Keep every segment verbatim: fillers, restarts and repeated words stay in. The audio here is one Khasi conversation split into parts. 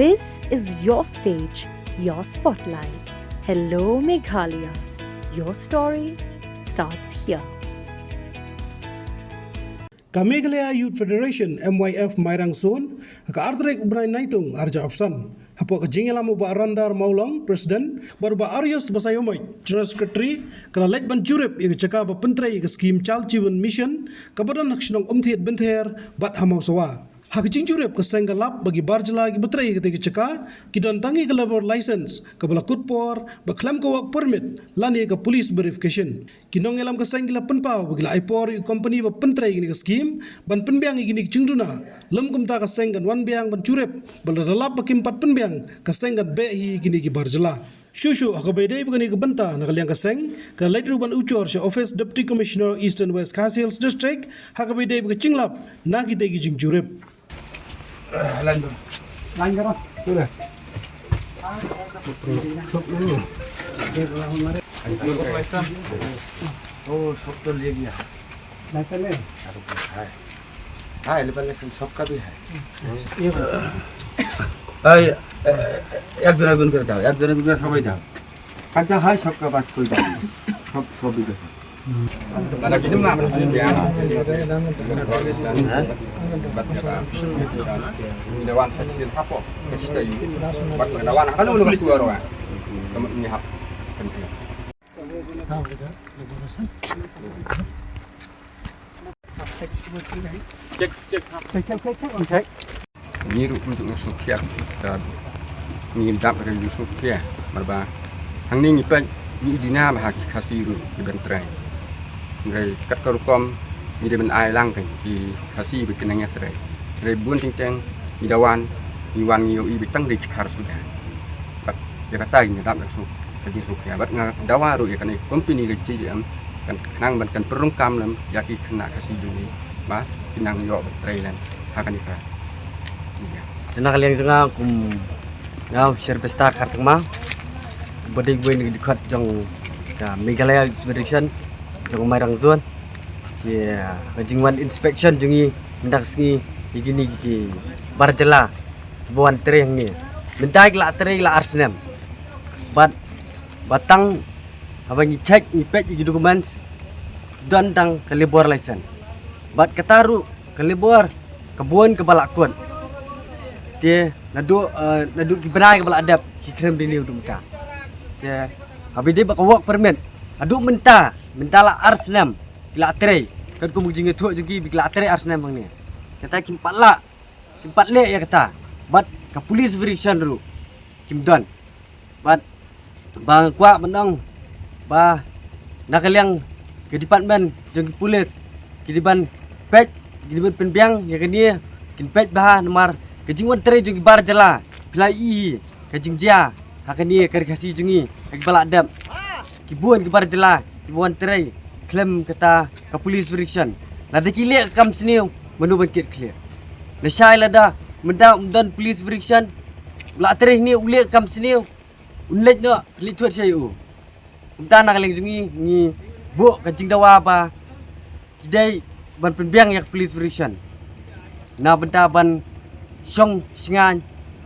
This is your stage, your spotlight. Hello, Meghalaya. Your story starts here. Ka Meghalaya Youth Federation, M Y F, Mairang Zone, ha ka ar tarik u bnai Naitung, arhajar arphew san. Hapoh ka jingïalam u Bah Randar Mawlong, President, bad u Bah Arius Basaiawmoit, General Secretary, ka la leit ban jurip ïa ka jaka ba pyntrei ïa ka skim Jal Jeevan Mission, kaba don ha ka shnong Umthied Bynther, bad ha Mawsawa. Ha ka jingjurip ka seng ka la lap ba ki bar jylla kiba trei ha katei ka jaka, ki don tang ïa ka labour license, kaba la kut por, bad khlem ka work permit, lane ka police verification. Ki nongïalam ka seng ki la pynpaw ba ki la ai por ïa ka company ba pyntrei ïa kane ka skim, ban pynbiang ïa kine ki jingduna. Lym kumta ka seng kan wan biang ban jurip, bad lada lap ba kim pat pynbiang, ka seng kan beh hi ïa kine ki bar jylla. Shuh shuh, ha kaba ïadei bad kane ka bynta, na ka liang ka seng, ka la leit ruh ban ujor sha Office Deputy Commissioner Eastern West Khasi Hills District, ha kaba ïadei bad ka jinglap, na kitei ki jingjurip. Line karo. Line karo. Pura. वो सब तो ले गया। लाइसेंस है? है। हाँ, एलिफेंट लाइसेंस सबका भी है। ये এই, এ, এক জনের গুণ করে দাও, এক জনের গুণ করে সবাই দাও। अच्छा, है, सबका पास कोई बात नहीं। सब, सब भी देखो। Lada ki dum na ban pynbiang. Hah? Bad ka, ïa ka wan sa sien hapoh ka state. Bad ka wan ha kano kano ka tuar wa. Ka mut ngi hap kan sien. Check, check, check, check, check, check. Ngi ruh kum jong u Sophia, ka ngi dap ka jong u Sophia, marba hangne ngi peit ngi duna ba ha ki Khasi ruh ki ban trei. Hynrei kat ka rukom ngi dei ban ai lang ka ki Khasi ba ki nang ïatrei. Hynrei bun teng teng ngi da wan, ngi wan ngi ïohi ba tang dei ki khar suda. Bad ïa kata ngi dap da ka Sophia. Ka jingsngewkhia bad nga dawa ruh ïa kane ka company ka J J M kan khnang ban kan pynrung kam lem ïa ki khynnah Khasi jong ngi ba kin nang ïoh ban trei lem ha kane ka J J M. Te na ka liang jong nga kum nga u Sir Besta Khartengma, ba dei uwei na ki dkhot jong ka Meghalaya Youth Federation jong Mairang Zone. Te ka jingwan inspection jong ngi mynta ka sngi ïa kine ki bar jylla kiba wan trei hangne. Mynta ki la trei la ar snem. Bad ba tang haba ngi check ngi peit ïa ki documents, don tang ka labour license. Bad kata ruh ka labour ka bun kaba la kut. Te naduh, eh, naduh ki bnai kaba la dep ki khlem renew haduh mynta. Te haba ïadei bad ka work permit haduh mynta, mynta la ar snem ki la trei. Katkum ka jingïathuh jong ki ba ki la trei ar snem hangne. Kata kim pat lah, kim pat leh ïa kata. Bad ka police verification ruh kim don. Bad ba nga kwah ban ong ba na ka liang ka department jong ki police ki dei ban peit, ki dei ban pynbiang ïa kane, kin peit bha namar ka jingwan trei jong ki bar jylla phi la ïohi ka jingjia ha kane ka ri Khasi jong ngi ha kiba la dep. Ki bun ki bar jylla kiba wan trei khlem kata ka police verification. Lada ki leh ka kam sniew, mano ban kit khlieh? Lashai lada mynta um don police verification, u la trei hangne u leh ka kam sniew, un leit noh, leit thuh sha u. Kumta na ka liang jong ngi ngi buh ka jingdawa ba ki dei ban pynbiang ïa ka police verification na bynta ban shong shngaiñ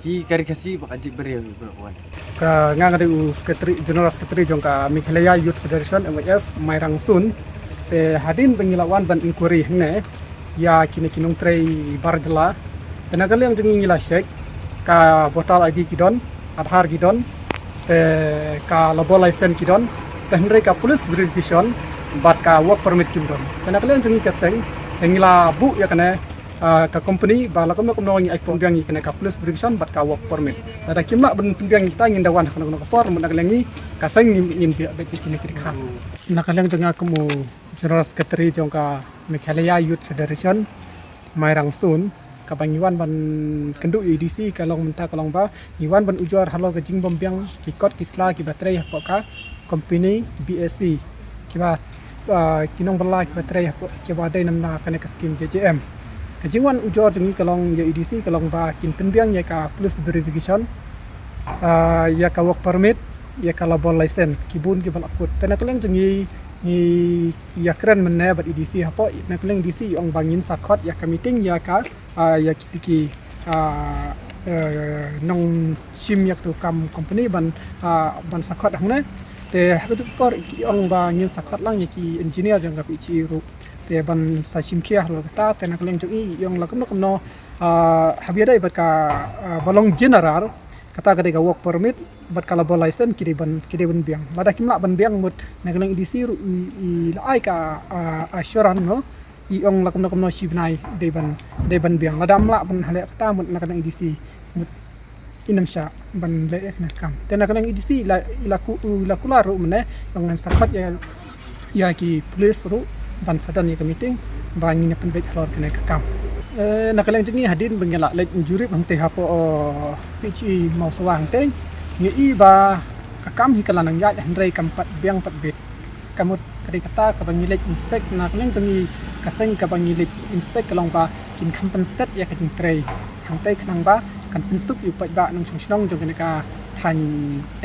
hi ka ri Khasi bad ka jaitbynriew hi baroh kawei. Ka nga nga dei u secretary, general secretary jong ka Meghalaya Youth Federation, M Y F, Mairang Zone. Te hadien ba ngi la wan ban inquiry hangne ïa kine ki nongtrei bar jylla, te na ka liang jong ngi ngi la check ka voter I D ki don, Aadhaar ki don, te ka labour license ki don, te hynrei ka police verification bad ka work permit kim don. Te na ka liang jong ngi ka seng te ngi la buh ïa kane, ah, ka company ba la kumno kumno ngi ai pynbiang ïa kane ka police verification bad ka work permit. Lada kim lah ban pynbiang ïa kita ngin da wan ha kano kano ka por, mut na ka liang ngi ka seng ngin, ngin biang beit ïa kine ki dkhar. Na ka liang jong nga kum u General Secretary jong ka Meghalaya Youth Federation, Mairang Zone, kaba ngi wan ban kynduh ïa u A D C ka long mynta ka long ba ngi wan ban ujor halor ka jingbym biang ki kot ki sla kiba trei hapoh ka company B S C, kiba, ah, ki nongbylla kiba trei hapoh, kiba dei namar kane ka skim J J M. Ka jingwan ujor jong ngi ka long ïa u A D C ka long ba kin pynbiang ïa ka police verification, ah, ïa ka work permit, ïa ka labour license, ki bun kiba la kut. Te na ka liang jong ngi ngi ïakren mynne bad A D C hapoh, na ka liang A D C i ong ba ngin sa khot ïa ka meeting ïa ka, ah, ïa kiti ki, ah, eh, nongshim ïa katu kam company ban, ah, ban sa khot hangne. Te ha katu ka por i ong ba ngin sa khot lang ïa ki engineer jong ka P H E ruh. Te ban sa shim khia halor kata, te na ka liang jong i i ong la kumno kumno, ah, haba ïadei bad kaba long general, kata ka dei ka work permit bad ka labour license ki dei ban, ki dei ban biang. Lada kim lah ban biang mut na ka liang E D C ruh i, i la ai ka, ah, assurance, no. I ong la kumno kumno shi bnai dei ban, dei ban biang. Lada ym lah ban ha leh kata mut na ka liang E D C mut ym shah ban leh ïa kane ka kam. Te na ka liang E D C i la, i la ku, i la kular ruh mynne, ong ngan sa khot ïa, ïa ki police ruh ban sa don ïa ka meeting ba ngin ïa pynbeit halor kane ka kam. Eh, na ka liang jong ngi hadien ba ngi la leit jurip hangtei hapoh, oh, P H E Mawsawa hangtei, ngi i ba ka kam hi ka la nang ïaid hynrei kam pat biang pat bit. Ka mut ka dei kata kaba ngi leit inspect, na ka liang jong ngi ka seng kaba ngi leit inspect ka long ba kin kham pynstet ïa ka jingtrei hangtei khnang ba kan pynsuk ïa u paidbah nongshong shnong jong kane ka thaiñ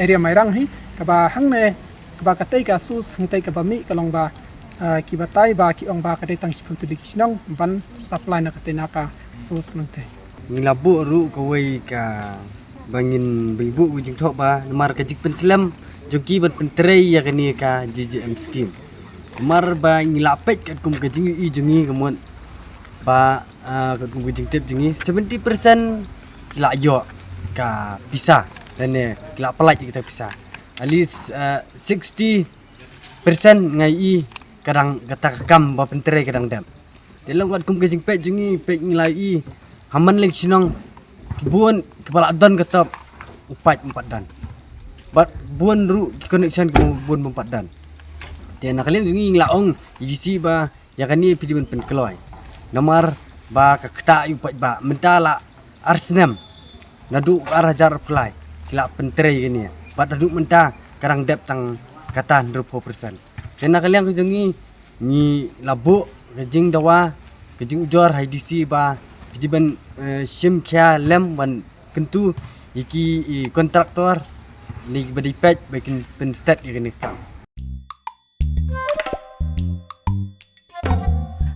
area Mairang hi, kaba hangne, kaba katei ka source hangtei kaba mih ka long ba, ah, ki batai ba ki ong ba ka dei tang shiphew tylli ki shnong ban supply na katei na ka source nangtei. Ngi la buh ruh kawei ka ba ngin, ba ngi buh ka jingthoh ba namar ka jingpynslem jong ki ban pyntrei ïa kane ka J J M scheme. Namar ba ngi la peit katkum ka jingïohi jong ngi ka mut ba, ah, katkum ka jingtip jong ngi, seventy percent ki la ïoh ka pisa lane ki la pyllait ïa kata ka pisa. At least, ah, sixty percent nga ïohi ka dang, kata ka kam ba pyntrei ka dang dep. Te long katkum ka jingpeit jong ngi, peit ngi la ïohi ha man la ki shnong ki bun kiba la don ka top u paip ym pat don. Bad bun ruh ki connection ki bun bym pat don. Te na ka liang jong ngi ngi la ong ïa ki shi ba ïa kane phi dei ban pynkloi. Namar ba ka ktah ïa u paidbah mynta la ar snem, naduh ar hajar arphew lai ki la pyntrei kane. Bad naduh mynta ka dang dep tang kata hynriewphew percent. Te na ka liang ka jong ngi ngi la buh ka jingdawa, ka jingujor ha I D C ba phi dei ban, eh, shim khia lem ban kyntu ïa ki, i, contractor ne kiba dei peit ba kin pynstet ïa kane ka kam.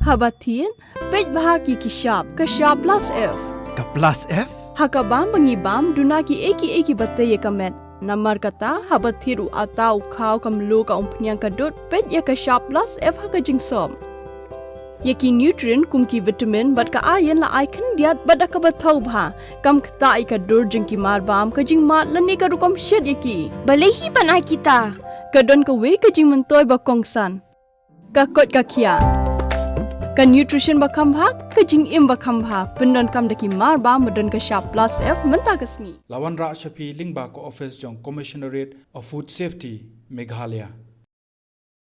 Haba thied, peit bha ïa ki shap, ka shap plus F. Ka plus F? Ha ka bam ba ngi bam, duna kiei kiei kiba tei ïa ka met. Namar kata, haba thied u atta, u khaw, ka mluh, ka umphniang, ka dud, peit ïa ka shap plus F ha ka jingsop. Ïa ki nutrient kum ki vitamin bad ka iron la ai khyndiat bad da kaba thaw bha. Kam ktah ïa ka dur jong ki mar bam, ka jingmad lane ka rukom shet ïa ki. Balei hi ban ai kita? Ka don kawei ka jingmyntoi ba kongsan. Ka koit ka khiah. Ka nutrition ba kham bha, ka jingim ba kham bha. Pyndonkam da ki mar bam ba don ka shap plus F mynta ka sngi. La wanrah sha phi lyngba ka office jong Commissionerate of Food Safety, Meghalaya.